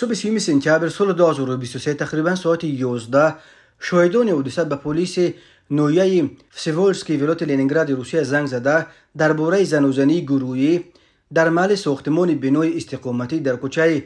Субҳи 7 сентябр соли 2023 тақрибан соати 11 шоҳидони ҳодиса ба полиси ноҳияи Всеволожский вилояти Ленингради Русия занг зада, дар бораи занозании гурӯҳӣ дар маҳалли сохтмони бинои истиқоматӣ дар кӯчаи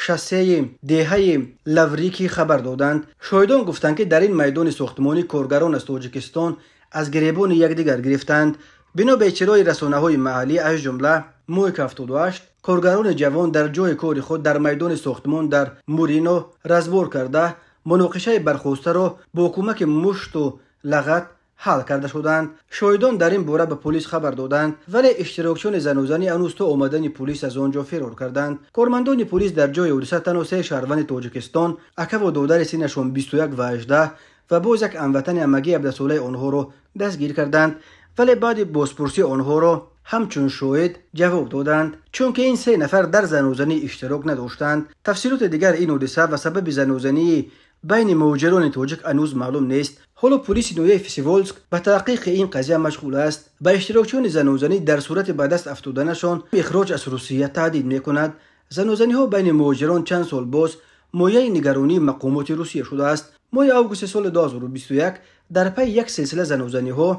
шоссеи деҳаи Лаврики хабар доданд. Шоҳидон гуфтанд, ки дар ин майдони сохтмонӣ коргарон аз Тоҷикистон аз гиребони якдигар гирифтанд. Бино ба иттилои расонаҳои маҳаллӣ, аз ҷумла Мойка 78, коргарони ҷавон дар ҷои кори худ дар майдони сохтмон дар Мурино разбор карда, муноқишаи бархостаро бо кӯмаки мушту лағат ҳал карда шуданд. Шоҳидон дар ин бора ба полис хабар доданд, вале иштирокчиёни занозанӣ ҳанӯз то омадани полис аз он ҷо фирор карданд. Кормандони полис дар ҷои ҳодиса танҳо се шаҳрванди Тоҷикистон, акаву додари синнашон 21 ва 18 ва боз як ҳамватани ҳамагии 17-солаи онҳоро дастгир карданд, вале баъди бозпурсӣ онҳоро ҳамчун шоҳид ҷавоб доданд, чунки ин се нафар дар занозанӣ иштирок надоштанд. Тафсилоти дигар ин ҳодиса ва сабаби занозании байни муҳоҷирони тоҷик ҳанӯз маълум нест. Ҳоло полиси ноҳияи Всеволожск ба таҳқиқи ин қазия машғул аст. Ба иштирокчиёни занозанӣ дар сурати ба даст афтоданашон ихроҷ аз Русия таҳдид мекунад. Занозаниҳо байни муҳоҷирон чанд сол боз мояи нигаронии мақомоти Русия шудааст. Моҳи августи соли 2021 дар пайи як силсила занозаниҳо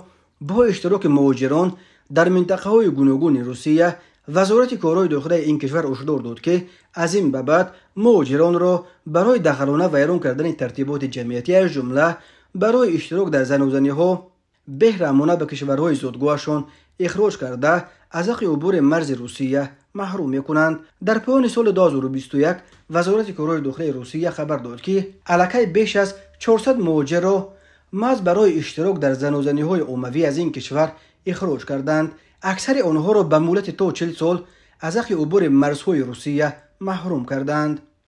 бо иштироки муҳоҷирон дар минтақаҳои гуногуни Русия, вазорати корҳои дохилаи ин кишвар ҳушдор дод, ки аз ин ба баъд муҳоҷиронро барои дағалона вайрон кардани тартиботи ҷамъиятӣ, аз ҷумла барои иштирок дар занозаниҳо, беҳраҳмона ба кишварҳои зодгоҳашон ихроҷ карда, аз ҳаққи убури марзи Русия маҳрум мекунанд. Дар поёни соли 2021 вазорати корҳои дохилаи Русия хабар дод, ки аллакай беш аз 400 муҳоҷирро маҳз барои иштирок дар занозаниҳои оммавӣ аз ин кишвар ихроҷ карданд. Аксари онҳоро ба муҳлати то 40 сол аз ҳаққи убури марзҳои Русия маҳрум карданд.